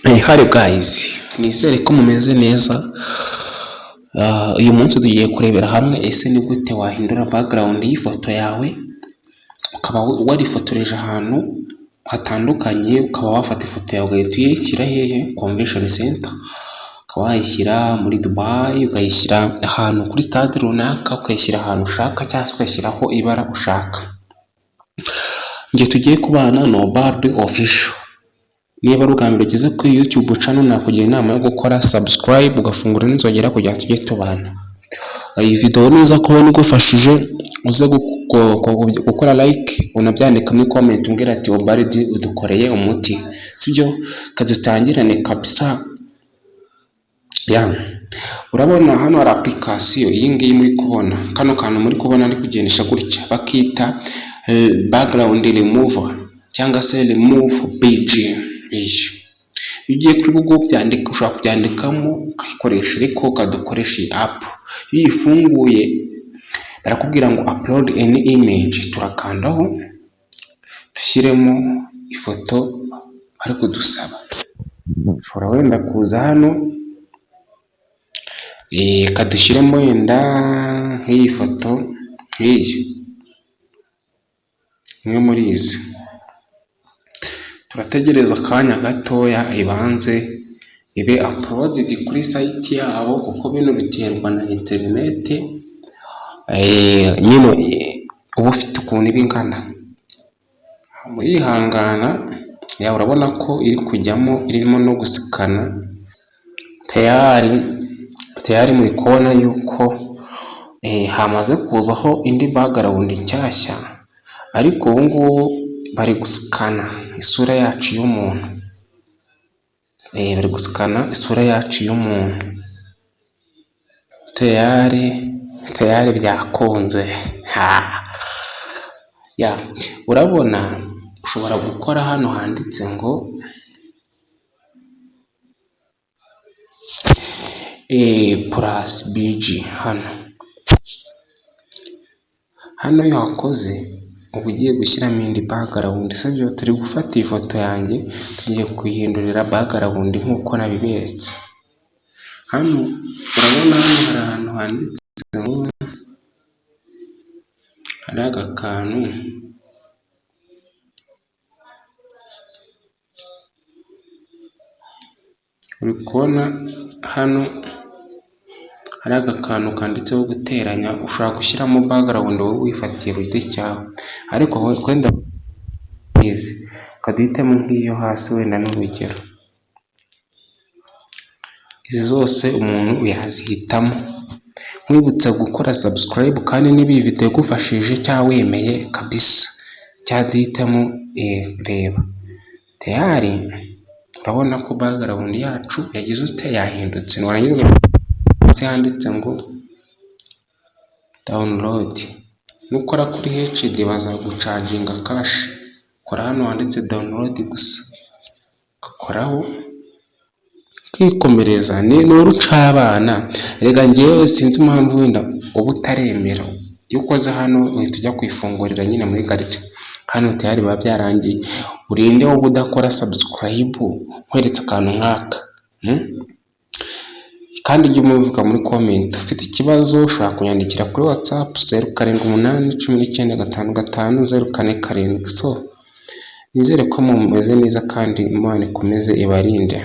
Hello guys, nizere ko mumeze neza. Uyu munsi tugiye kurebera hamwe ese ni gute wahindura background y'ifoto yawe, ukaba warifotoreje ahantu hatandukanye, ukaba wafata ifoto yawe ugahita uyishyira hehe? Convention Center, ukaba wayishyira muri Dubai, ukayishyira ahantu kuri stade runaka, ukayishyira ahantu ushaka cyangwa se ugashyiraho ibara ushaka. Njye tugiye kubana ni Obald Official. Niba ari ubwa mbere ugeze kuri YouTube channel, nakugira inama yo gukora subscribe, ugafungura n'inzogera kugira ngo tujye tubana. Iyi video niza kubona igufashije, uze gukora like, unabyandika muri comment, umbwira ati: "Obald, udukoreye umuti." Sibyo? Kadutangirane kabisa. Ya, urabona hano hari application iyi ngiyi muri kubona, kano kantu muri kubona ari kugendesha gutya, bakita background remover cyangwa se remove BG. Iyo ugiye kuri Google byandika, ushobora kubyandikamo ukayikoresha, ariko ukadukoresha iyi app. Iyo uyifunguye barakubwira ngo "upload any image", turakandaho dushyiremo ifoto bari kudusaba. Ushobora wenda kuza hano, kadushyiremo wenda nk'iyi foto, nk'iyi imwe muri izi. Turategereza akanya gatoya ibanze ibe uploaded kuri site yabo, kuko bino biterwa na interineti nyine uba ufite ukuntu iba ingana. Murihangana. Ya, urabona ko iri kujyamo, irimo no gusikana. Tayari tayari, muri kubona yuko hamaze kuzaho indi background nshyashya, ariko ubu ngubu bari gusikana isura yacu y'umuntu, bari gusikana isura yacu y'umuntu. Tayari tayari, byakunze. Ya, urabona ushobora gukora hano handitse ngo plus BG. Hano iyo uhakoze uba ugiye gushyiramo indi background, sibyo? Turi gufata iyi foto yanjye, tugiye kuyihindurira background nk'uko nabiberetse. Hano urabona hano hari ahantu handitse ngo hari aka kantu. Uri kubona hano hari aka kantu kanditseho guteranya, ushobora gushyiramo background wowe wifatiye ku giti cyawe, ariko wenda ukaduhitamo nk'iyo hasi wenda n'urugero. Izi zose umuntu yazihitamo. Nkwibutsa gukora subscribe, kandi niba iyi video igufashije cyangwa wemeye kabisa cyangwa duhitamo. Reba, tayari urabona ko background yacu yagize ute? Yahindutse. Warangiza hasi handitse ngo download. Nukora kuri HD bazagucaginga cash. Kora hano handitse download gusa, ugakoraho ukikomereza. Ni urucabana rega, njyewe sinzi impamvu wenda uba utaremera. Iyo ukoze hano uhita ujya kwifungurira nyine muri garice. Hano tayari biba byarangiye. Urinde wowe udakora subscribe nkweretse akantu nk'aka? Kandi ujye umuvuga muri comment. Ufite ikibazo ushobora kunyandikira kuri WhatsApp 0781955047. So, nizere ko mumeze neza kandi Imana ikomeze ibarinde.